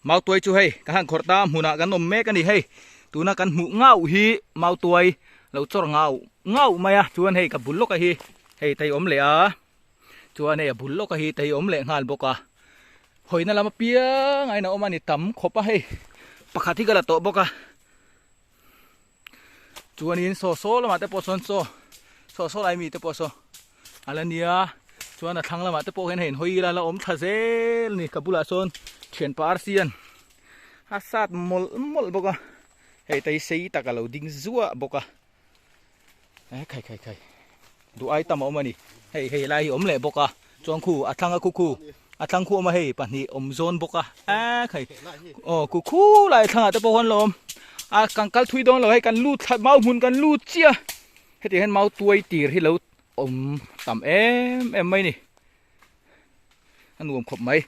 Mautuai chu hei kan han khawrh ta hmunah kan awm mek a ni hei tuna kan hmuh ngauh hi mautuai lo chawr ngau ngauh mai a chuan hei ka bul lawk a hi hei tei awm leh a chuan hei a bul lawk a hi tei awm leh nghal bawk a hawina lam apiang a in a awm a ni tam khawp a hei pakhat hi ka la tawh bawk a chuanin saw saw lamah te pawh sawn saw saw saw lai mi te pawh saw a la nia chuan a thlang lamah te pawh hian hei in hawi ila la awm thla zel a ni ka bulah sawn thianpa arsian a sat mawlh mawlh bawk a hei te hi sei tak a lo ding zuah bawk a eh khai khai khai duh ai tam a awm a ni hei hei lai hi awm leh bawk a chuan khu a thlang a khu khu a thlang khu awm a hei pahnih awm zawn bawk a eh khai aw khu khu lai thlangah te pawh khuan la awm a kan kal thui dawn lo hei kan lut thla mau hmun kan lut chiah heti hian mau tuai tir hi lo awm tam em em mai ni a nuam khawp mai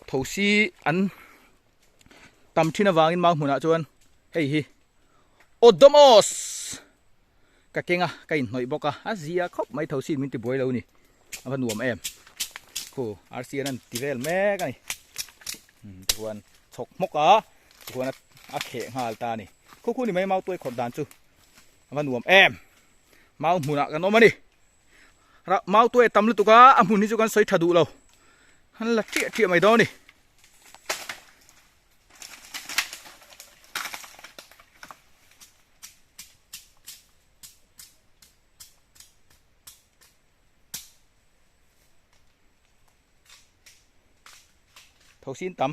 thosi an tam thin avangin mau hmunah chuan hei hi Odomos ka keng a ka inhnawih bawk a a zia khawp mai tho sin min ti buai lo ni a va nuam em khu rc an an ti vel mek a ni tichuan chhawk hmawk a tichuan a kheh nghal ta a ni khu khu ni mai mau tuai khawrh dan chu a va nuam em mau hmunah kan awm a ni mau tuai a tam lutuk a a hmun hi chu kan sawi tha duh lo an la chiah chiah mai dawn a ni. Tho sin tam.